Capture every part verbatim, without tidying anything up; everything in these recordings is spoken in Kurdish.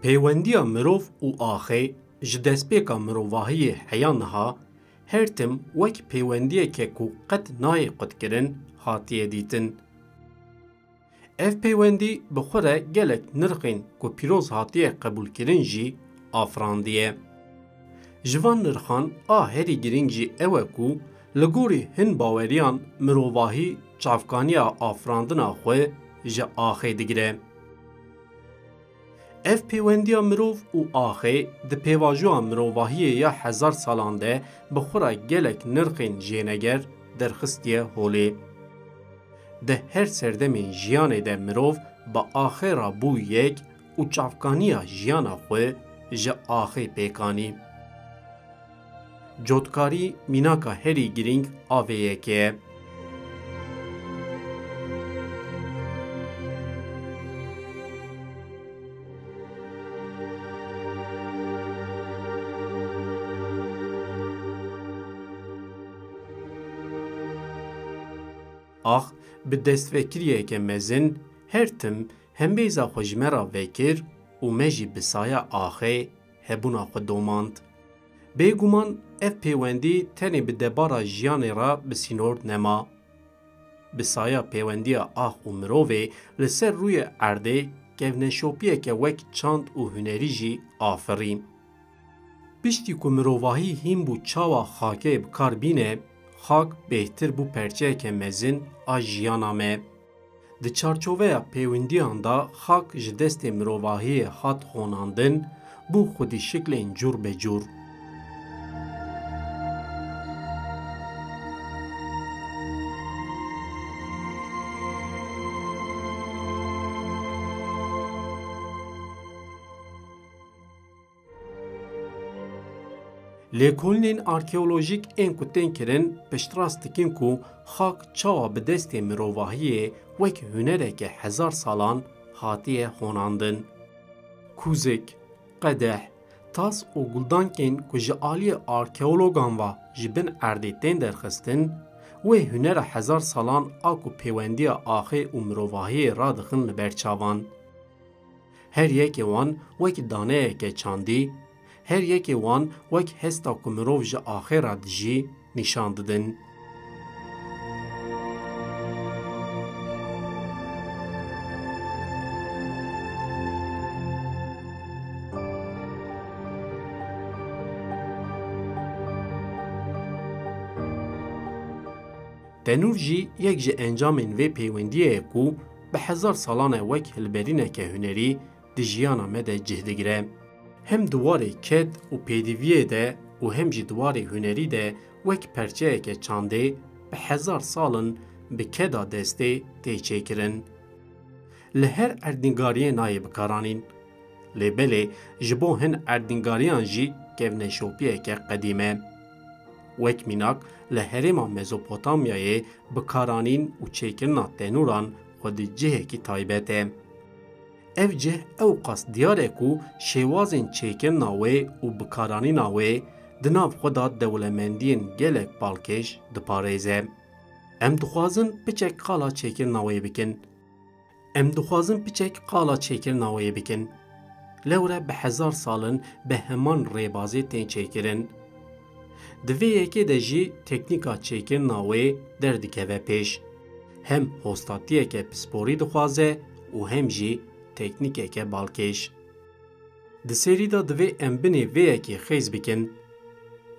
Pêwendiya mirov û axê ji destpêka mirovahiyê heya niha her tim wek pêwendiyeke ku qet nayê qutkirin hatiye dîtin. Ev pêwendî bi xwe re gelek nirxên ku pîroz hatiye qebûlkirin jî afirandiye. Ji van nirxan a herî girîng jî ew e ku li gorî hin baweriyan mirovahî çavkaniya afirandina xwe ji axê digire. Ev pêwendiya mirov û axê di pêvajoya mirovahiyê ya hezar salan de bi xwe re gelek nirxên jêneger derxistiye holê. Di her serdemên jiyanê de mirov bi axê re bû yek û çavkaniya jiyana xwe ji axê pêk anî. Cotkarî mînaka herî girîng a vê yekê ye. Ax bi destvekiriyeke mezin her tim hembêza xwe ji me re vekir û me jî bi saya axê hebûna xwe domand. Bêguman ev pêwendî tenê bi debara jiyanê re bi sînor nema. Bi saya pêwendiya ax û mirovê li ser rûyê erdê kevneşopiyeke wek çand û hunerî jî afirî. Piştî ku mirovahî hîn bû çawa xakê bi kar bîne, xak bêhtir bû perçeyeke mezin a jiyana me. Di çarçoveya pêwendiyan de xak ji destê mirovahiyê hat honandin, bû xwedî şiklên cûr be cûr. Lêkolînên arkeolojîk ên ku tên kirin piştrast dikin ku xak çawa bi destê mirovahiyê wek hunereke hezar salan hatiye honandin. Kûzik, qedeh, tas û guldankên ku ji aliyê arkeologan ve ji bin erdê tên derxistin, wê hunera hezar salan a ku pêwendiya axê û mirovahiyê radixin li ber çavan. Her yekê wan wek daneyeke çandî, her yekê wan wek hesta ku mirov ji axê re dijî nîşan didin. Tenûr jî yek ji encamên vê pêwendiyê ye ku bi hezar salan e wek hilberîneke hunerî di jiyana me de cih digire. Hem di warê ked û pêdiviyê de û hem jî di warê hunerî de wek perçeyeke çandê bi hezar sal in bi keda destê tê çêkirin. Li her erdnîgariyê nayê bikaranîn. Lê belê ji bo hin erdnîgariyan jî kevneşopiyeke qedîm e. Wek mînak li herêma Mezopotamyayê bikaranîn û çêkirina tenûran xwedî cihekî taybet e. Ev cih ewqas diyar e ku şêwazên çêkirina wê û bikaranîna wê di nav xwe de dewlemendiyên gelek balkêş diparêze. Em dixwazin piçek qala çêkirina wê bikin. Em dixwazin piçek qala çêkirina wê bikin. Lewre bi hezar sal in bi heman rêbazê tên çêkirin. Di vê yekê de jî teknîka çêkirina wê derdikeve pêş. Hem hostatiyeke pisporî dixwaze û hem jî teknîkeke balkêş. Di serî de divê em binê vê yekê xêz bikin.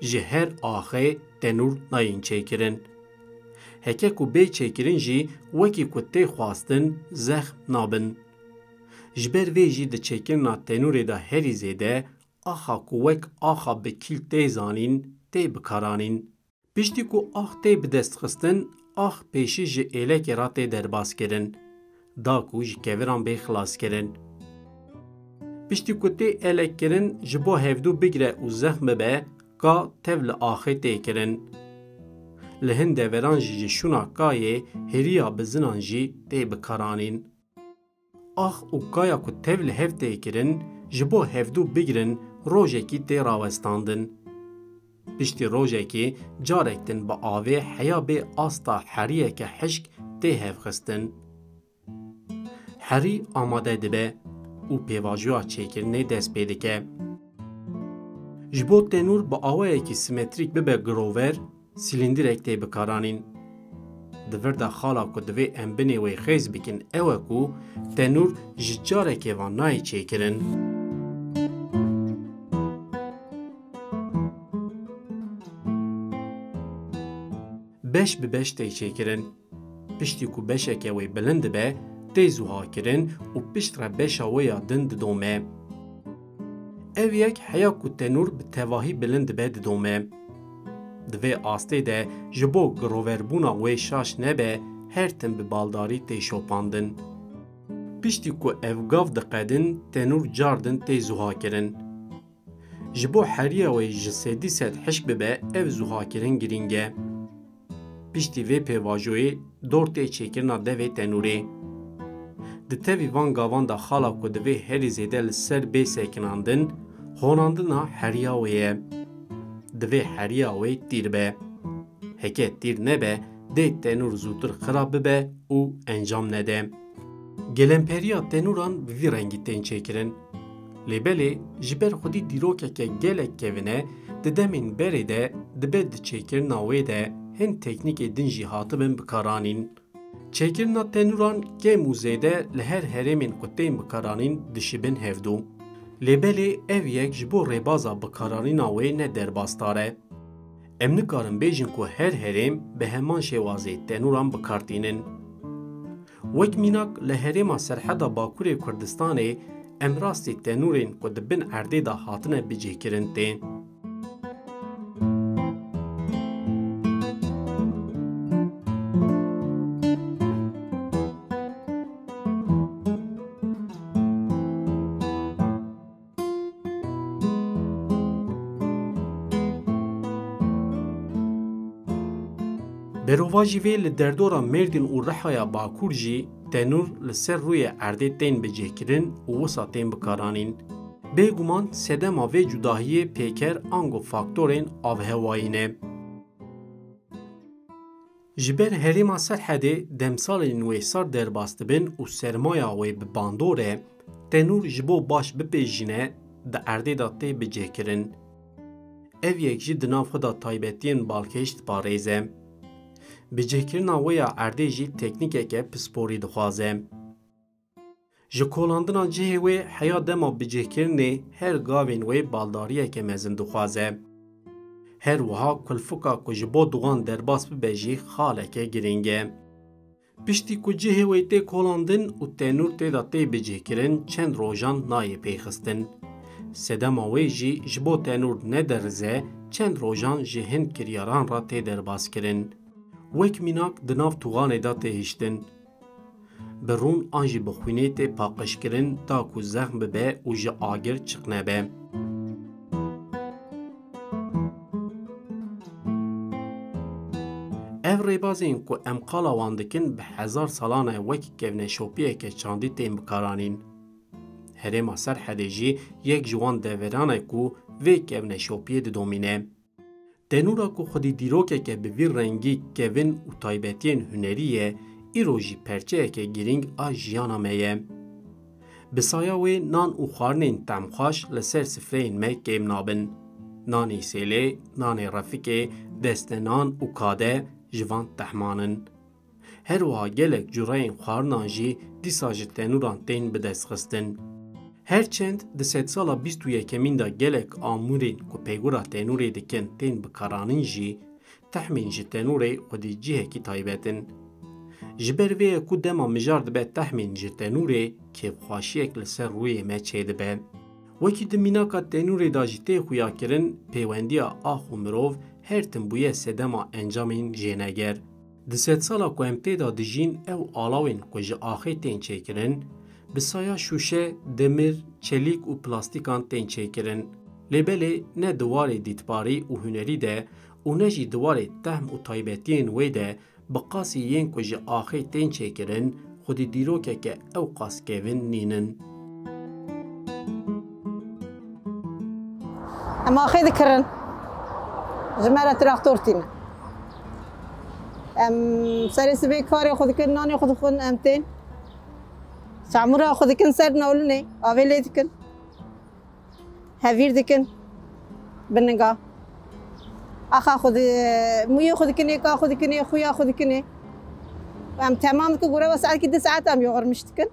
Ji her axê tenûr nayên çêkirin. Heke ku bê çêkirin jî wekî ku tê xwestin zexm nabin. Ji ber vê jî di çêkirina tenûrê de herî zêde axa ku wek axa bi kîl tê zanîn, tê bikaranîn. Piştî ku ax tê bidestxistin, ax pêşî ji êlekê re tê derbas kirin, da ku ji keviran bê xilaskirin. Piştî ku tê êlekkirin, ji bo hevdû bigire û zexm bibe, ka tev li axê tê kirin. Li hin deveran jî ji şûna kayê hêriya bizinan jî tê bikaranîn. Ax û kaya ku tev li hev tê kirin, ji bo hevdû bigirin, rojekî tê rawestandin. Piştî rojekê carek din bi avê heya bê asta heriyeke hişk tê hevxistin. Herî amade dibe. û pêvajoya çêkirinê dest pê dike. Ji bo tenûr bi awayekî simetrîk bibe girover, sîlîndirek tê bikaranîn. Di vir de xala ku divê em binê wê xêz bikin ew e ku tenûr ji carekê ve nayê çêkirin. Beş bi beş tê çêkirin. Piştî ku beşeke wê bilind dibe, tê zuhakirin û piştre beşa wê ya din didome. Ev yek heya ku tenûr bi tevahî bilind dibe didome. Di vê astê de ji bo giroverbûna wê şaş nebe, her tim bi baldarî tê şopandin. Piştî ku ev gav diqedin, tenûr cardin tê zuhakirin. Ji bo heriya wê ji sedî sed hişk bibe, ev zuhakirin girîng e. Piştî vê pêvajoyê dor tê çêkirina devê tenûrê. Di tevî van gavan de xala ku divê herî zêde li ser bê sekinandin, honandina heriya wê ye. Divê heriya wê tîr be. Heke tîr nebe, dê tenûr zûtir xirab bibe û encam nede. Gelemperiya tenûran bi vî rengî tên çêkirin. Lê belê ji ber xwedî dîrokeke gelek kevin e, di demên berê de dibe di çêkirina wê de hin teknîkê din jî hatibin bikaranîn. Çêkirina tenûran kêm û zêde li her herêmên ku tên bikaranîn dişibin hevdû. Lê belê ev yek ji bo rêbaza bikaranîna wê ne derbasdar e. Em nikarin bêjin ku her herêm bi heman şêwazê tenûran bi kar tînin. Wek mînak li herêma Serheda Bakurê Kurdistanê em rastî tenûrên ku di bin erdê de hatine bicihkirin tên. Berovajî vê li derdora Mêrdîn û Rihaya Bakur jî tenûr li ser rûyê erdê tên bicihkirin û wisa tên bikaranîn. Bêguman sedema vê cudahiyê pêker ango faktorên avhewayî ne. Ji ber herêma Serhedê demsalên wê sar derbas dibin û sermaya wê bi bandor e, tenûr ji bo baş bipêjîne di erdê de tê bicihkirin. Ev yek jî di nav xwe de taybetiyên balkêş diparêze. Bicihkirina wê ya erdê jî teknîkeke pisporî dixwaze. Ji kolandina cihê wê heya dema bicihkirinê her gavên wê baldariyeke mezin dixwaze. Her wiha kulfika ku ji bo diwan derbas bibe jî xaleke girîng e. Piştî ku cihê wê tê kolandin û tenûr tê de tê bicihkirin, çend rojan nayê pêxistin. Sedema wê jî ji bo tenûr nederize, çend rojan ji hin kiryaran re tê derbaskirin. Wek mînak di nav tuxanê de tê hiştin. Bi rûn an jî bi xwînê tê paqijkirin ta ku zexm bibe û ji agir çiq nebe. Ev rêbazên ku em qala wan dikin bi hezar salan e wek kevneşopiyeke çandî tên bikaranîn. Herêma Serhedê jî yek ji wan deveran e ku vê kevneşopiyê didomîne. Tenûra ku xwedî dîrokeke bi vî rengî kevin û taybetiyên hunerî ye, îro jî perçeyeke girîng a jiyana me ye. Bi saya wê nan û xwarinên tehmxweş li ser sifreyên me kêm nabin. Nanê sêlê, nanê refikê, destenan û kade ji van tehman in. Her wiha gelek cureyên xwarinan jî dîsa ji tenûran tên bidestxistin. Her çend di sedsala bîst û yekemîn de gelek amûrên ku peygura tenûrê dikin tên bikaranîn jî, tehmên ji tenûrê xwedî cihekî taybet in. Ji ber vê ye ku dema mijar dibe tehmên ji tenûrê, kêfxweşiyek li ser rûyê me çêdibe. Wekî di mînaka tenûrê de jî tê xuyakirin, pêwendiya ax û mirov her tim bûye sedema encamên jêneger. Di sedsala ku em tê de dijîn, ew alawên ku ji axê tên çêkirin, bi saya şûşe, demir, çelîk û plastîkan tên çêkirin. Lê belê ne di warê dîtbarî û hunerî de û ne jî di warê tehm û taybetiyên wê de bi qasî yên ku ji axê tên çêkirin, xwedî dîrokeke ew qas kevin nînin. Em axê dikirin. Ji me re traktor tîne. Em serê sibê karê xwe dikin, nanê xwe dixwin, em tên. Çamûra xwe dikin ser nolûnê, avê lê dikin. Hevîr dikin. Bi ninga. Axa xwe di, mûyê xwe dikin, êka xwe dikin, xuya xwe dikin. Em temam dikin, gore ve saetkî du saet em yoxirmiş dikin.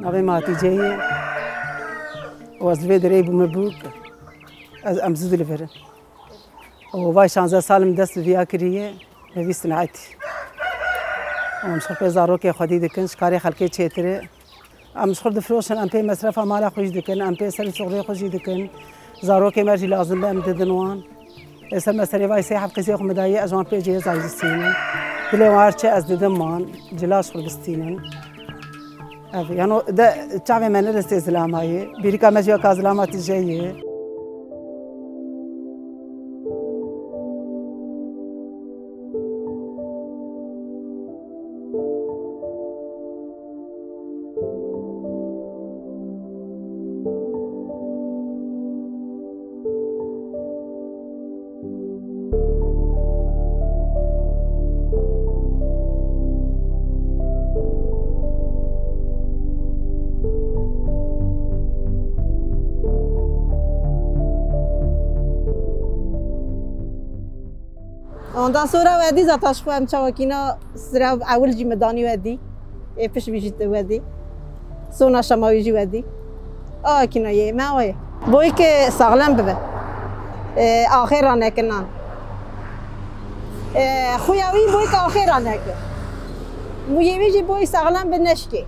Navê me Hatîce ye û ez li vê derê bûme bûk. Ez, em zû dilivirin. Û vay şanzeh sal min dest bi viya kiriye, me vî sinetî. Û em ji xwe pê zarokê xwedî dikin, ji karê xelkê çêtir e. Em ji xwe difiroşin, em pê mesrefa mala xwe jî dikin, em pê ser şuxulê xwe jî dikin. Zarokê me jî lazim be, em didin wan. Êser me serê vay sê heft qîzê xwe min daye, ez wan pê cihêza jî stînim. Dilê wan her çi ez didim wan, cila ji xwe bistînin. Ev, yano de çavê me neristê zilamayê. Bîrîka me jî weka zilama tije ye. Ondan sonra wedî zaten ji xwe em çawekîna sira ewil jî me danî wedî. Ê pişt vî jî te wedî. Sona şema wî jî wedî. Awekîna yê me o ye. Boyke saxlem bibe. Ê, axê ranekinan. Ê, xuya wî boyke axê raneke. Mûyê wî jî boy saxlem bi neşkê.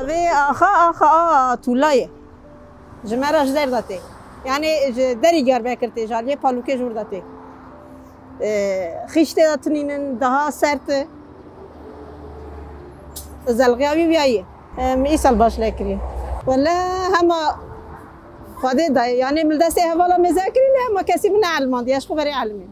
Vê axa, axa a tûla ye. Ji me re ji derve tê. Yanî ji derî Diyarbekir tê, ji aliyê Palûkê ji wir de tê. Ee, xîş tê de tinînin, daha sert e. Zelxiya wî wiya ye. Em îsal baş lê kiriye. Wele hema Xwedê dayê, yanî min destê hevala mêze kirî, lê hema kesî min neelimandî, ez ji xwe berê elimî.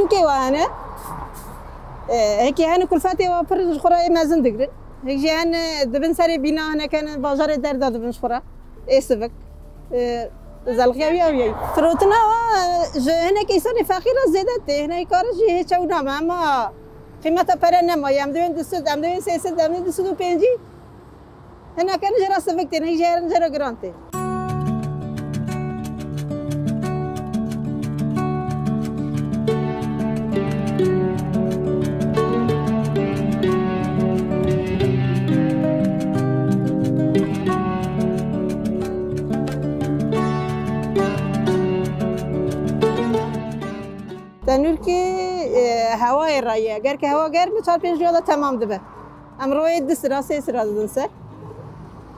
Heke wa hene. E, heke hene kulfetê wa pir ji xwe re ê mezin digirin. Hek jî hene dibin serê bîna, hinek hene bajarê derda dibin ji xwe re. Ê sivik. E, zelxiya wî ew ye. Firotina wa, e, ji hinek însanê feqîr re zêde tê. Hinek kar jî hê çew name, ema qîmeta pere nemaye. Em dibên du sed, em dibên sê sed, em dibên du sed û pêncî. Hinek hene jê re sivik tên, hek jî hene jê re giran tên. Tenûrkî, e, hewayê re ye. Ger ke hewa germ be, çar pênc roja de temam dibe. Em royê du sira, sê sira didin ser.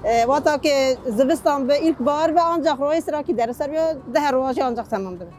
E, wata ke zivistan be, îlk bahar be, ancak royê sirakî dere ser be, deh roja jî ancak temam dibe.